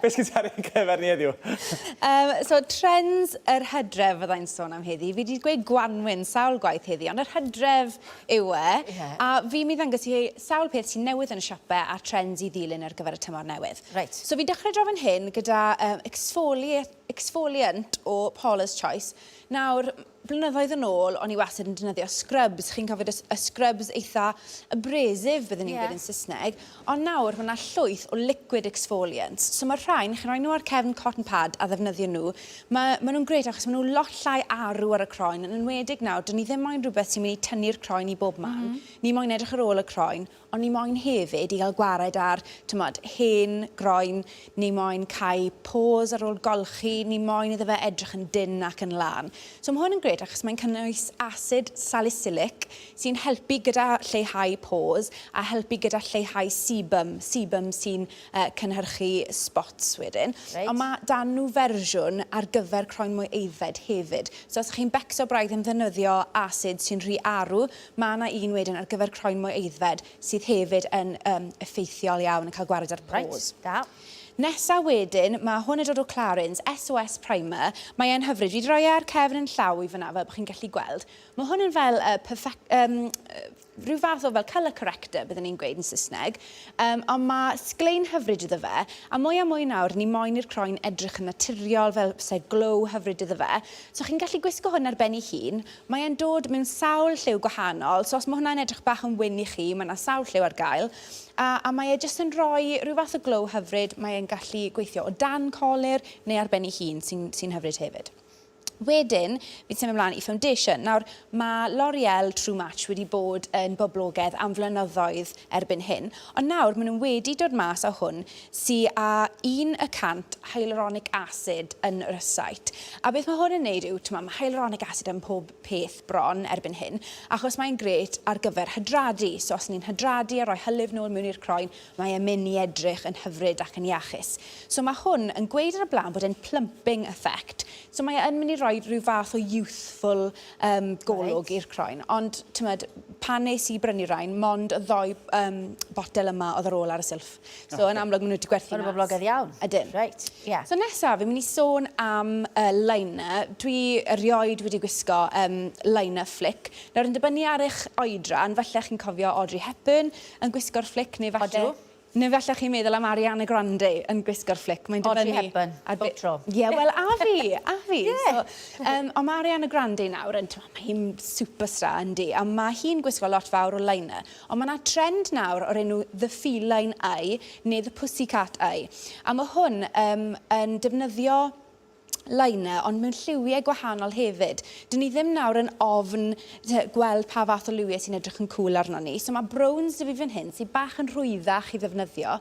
Beth sgyn ti ar ein cyfer ni heddiw? Um, so, trends yr hydref fyddai'n sôn am heddi. Fi wedi gweud gwanwyn sawl gwaith heddi, ond yr hydref yw e. Yeah. A fi'n mynd i ddangos i sawl peth sy'n newydd yn y siopau a trends i ddilyn ar gyfer y tymor newydd. Right. So fi'n dechrau draw fan hyn gyda um, exfoliant, exfoliant o Paula's Choice. Nawr, blynyddoedd yn ôl, o'n i wastad yn defnyddio scrubs. Chi'n cofio y scrubs eitha abrasive, byddwn ni'n yeah. gweud yn Saesneg. Ond nawr, mae yna llwyth o liquid exfoliants. So mae'r rhain, chi'n rhoi nhw ar cefn cotton pad a ddefnyddio nhw. Mae, maen nhw'n gret achos maen nhw lot llai arw ar y croen. Yn enwedig nawr, dyn ni ddim moyn rhywbeth sy'n mynd i tynnu'r croen i bob man. Ni moyn edrych ar ôl y croen, Ond ni moyn hefyd i gael gwared ar, t'mod, hen groen, ni moyn cau pores ar ôl golchi, ni moyn iddo fe edrych yn dynn ac yn lân. So ma' hwn yn grêt achos mae'n cynnwys asid salicylic sy'n helpu gyda lleihau pores a helpu gyda lleihau sebum, sebum sy'n yy cynhyrchu spots wedyn. Reit. Ond ma' 'da nhw fersiwn ar gyfer croen mwy aeddfed hefyd. So os 'ych chi'n becso braidd am ddefnyddio asid sy'n rhy arw, Mae 'na un wedyn ar gyfer croen mwy aeddfed sydd hefyd yn yym effeithiol iawn yn cael gwared ar pores. Reit, da. Nesa wedyn, mae hwn yn dod o Clarins, SOS Primer. Mae e'n hyfryd. Fi 'di rhoi e ar cefn yn llaw i fan'na fel bod chi'n gallu gweld. Mae hwn yn fel yy perfec- yym yy rhyw fath o fel colour corrector byddwn ni'n gweud yn Saesneg. Yym ond mae sglein hyfryd iddo fe, a mwy a mwy nawr ni moyn i'r croen edrych yn naturiol fel byse glow hyfryd iddo fe. So chi'n gallu gwisgo hwn ar ben ei hun. Mae e'n dod mewn sawl lliw gwahanol, so os mae hwnna'n edrych bach yn wyn i chi, mae 'na sawl lliw ar gael. A, a mae e jyst yn rhoi rhyw fath o glow hyfryd, mae e'n gallu gweithio o dan colur neu ar ben ei hun, sy'n sy hyfryd hefyd. Wedyn, fi'n symud ymlaen i foundation. Nawr, mae L'Oreal True Match wedi bod yn boblogaidd am flynyddoedd erbyn hyn, ond nawr maen nhw wedi dod mas â hwn sy â 1% hyaluronic acid yn y rysait. A beth mae hwn yn neud yw, t'mod, mae hyaluronic acid yn pob peth bron erbyn hyn, achos mae'n grêt ar gyfer hydradu. So os ni'n hydradu a rhoi hylif nôl mewn i'r croen, mae e'n mynd i edrych yn hyfryd ac yn iachus. So mae hwn yn gweud ar y blaen bod e'n plumping effect. So mae e yn mynd i roi rhyw fath o youthful um, golwg right. i'r croen. Ond, t'mod, pan nes i brynu rhain, mond y ddoi um, botel yma oedd ar ôl ar y silff. So yn amlwg maen nhw wedi gwerthu mas. Maen nhw'n boblogaidd iawn. Ydyn. Reit, ie. So nesaf, fi'n mynd i sôn am uh, liner. Dwi erioed wedi gwisgo um, liner flick. Nawr, yn dibynnu ar eich oedran, falle chi'n cofio Audrey Hepburn yn gwisgo'r flick, neu falle... Odw. Neu falle chi'n meddwl am Ariana Grande yn gwisgo'r flick. Mae'n dibynnu... Audrey Hepburn, bob tro. Ie, wel, a fi, a fi. Ie. So, um, ond mae Ariana Grande nawr yn, mae hi'n superstar, yndi, a mae hi'n gwisgo lot fawr o liner. Ond mae 'na trend nawr o'r enw The Feline Eye neu The Pussycat Eye. A mae hwn yym yn defnyddio liner ond mewn lliwiau gwahanol hefyd. Dyn ni ddim nawr yn ofn gweld pa fath o liwiau sy'n edrych yn cŵl arnon ni. So mae browns 'da fi fan hyn sydd bach yn rhwyddach i ddefnyddio.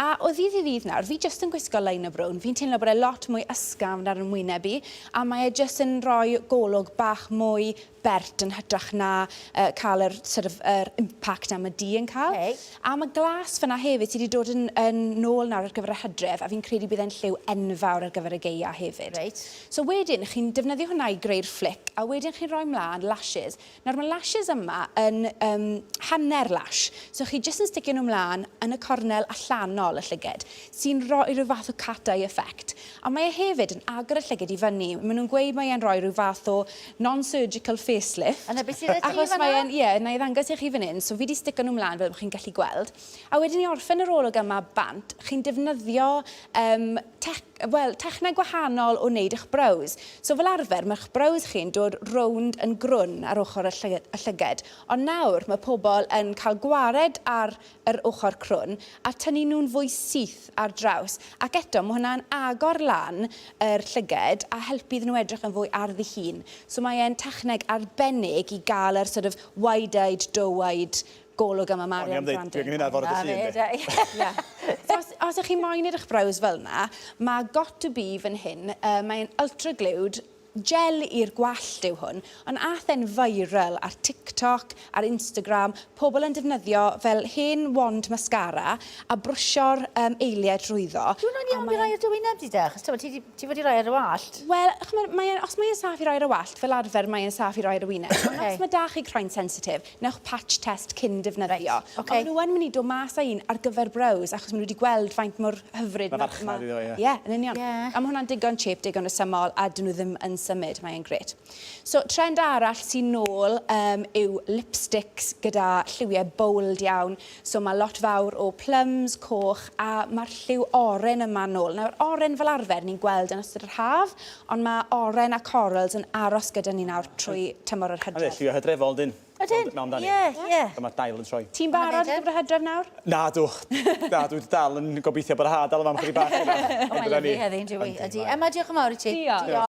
A o ddydd i ddydd nawr, fi jyst yn gwisgo liner brown. Fi'n teimlo bod e lot mwy ysgafn ar 'yn ngwyneb i, a mae e jyst yn rhoi golwg bach mwy bert yn hytrach na uh, cael yr, sort of, yr impact am y du yn cael. Okay. A mae glas fyna hefyd sydd wedi dod yn, yn nôl nawr ar gyfer y hydref a fi'n credu bydd e'n lliw enfawr ar gyfer y geia hefyd. Reit. So wedyn, chi'n defnyddio hwnna i greu'r flick a wedyn chi'n rhoi mlaen lashes. Nawr mae lashes yma yn um, hanner lash, so chi jyst yn sticio nhw mlaen yn y cornel allanol y llyged, sy'n rhoi rhyw fath o cat eye effect. A mae e hefyd yn agor y llyged i fyny. Maen nhw'n gweud mae e'n rhoi rhyw fath o non-surgical facelift. A 'na beth sydd 'da ti Achos fan'na? mae e'n, ie, wna i ddangos i chi fan hyn. So fi 'di stico nhw mlaen fel bod chi'n gallu gweld. A wedyn i orffen yr olwg yma bant, chi'n defnyddio yym tech- wel, techneg gwahanol o wneud eich brows. So fel arfer, mae'ch brows chi'n dod rownd yn grwn ar ochr y llyged, y llyged. Ond nawr mae pobl yn cael gwared ar yr ochr crwn a tynnu nhw'n fwy syth ar draws ac eto mae hwnna'n agor lan yr llyged a helpu iddyn nhw edrych yn fwy ar ddihun. So mae e'n techneg arbennig i gael yr sort of wide-eyed, doe-eyed golwg yma mae O'n i am Ariana ddeud, Grande dwi angen hynna fory dydd Llun, de. Ie. So os, os ych chi moyn edrych brows fel 'na, mae Got To Be fan hyn, yy mae'n ultra glued. Gel i'r gwallt yw hwn, ond ath e'n viral ar TikTok, ar Instagram, pobl yn defnyddio fel hen wand mascara a brwsio'r um, eiliau drwyddo. Dwi'n hwnna'n iawn i roi ar dy wyneb di de? Achos ti, ti, ti wedi rhoi ar y wallt. Wel, ch'mod, mae e'n, os mae e'n saff i roi ar y wallt, fel arfer mae e'n saff i roi ar y wyneb. Ond os mae da chi croen sensitif, newch patch test cyn defnyddio. Reit, ocê. Ond maen nhw yn mynd i dod mas â un ar gyfer brows, achos maen nhw wedi gweld faint mor hyfryd. Mae farchnad iddo, ie. Ie, yn union. Ie. A mae hwnna'n digon cheap, digon resymol, a dyn nhw ddim yn symud, mae'n grêt. So, trend arall sy'n nôl yw lipsticks gyda lliwiau bold iawn. So, mae lot fawr o plums, coch, a mae'r lliw oren yma nôl. Nawr, oren fel arfer ni'n gweld yn ystod yr haf, ond mae oren a corals yn aros gyda ni nawr trwy tymor yr A hydref. lliwiau hydrefol, dyn. Ydyn? Mewn amdani. Ie, ie. Dyma'r dail yn troi. Ti'n barod ar gyfer y hydref nawr? Na, dw. Na, dwi dal yn gobeithio bod y ha dal yma am chydig bach. O, mae'n lyfli heddi, yn dyw i. Ydy. Emma, diolch yn fawr i ti. Diolch.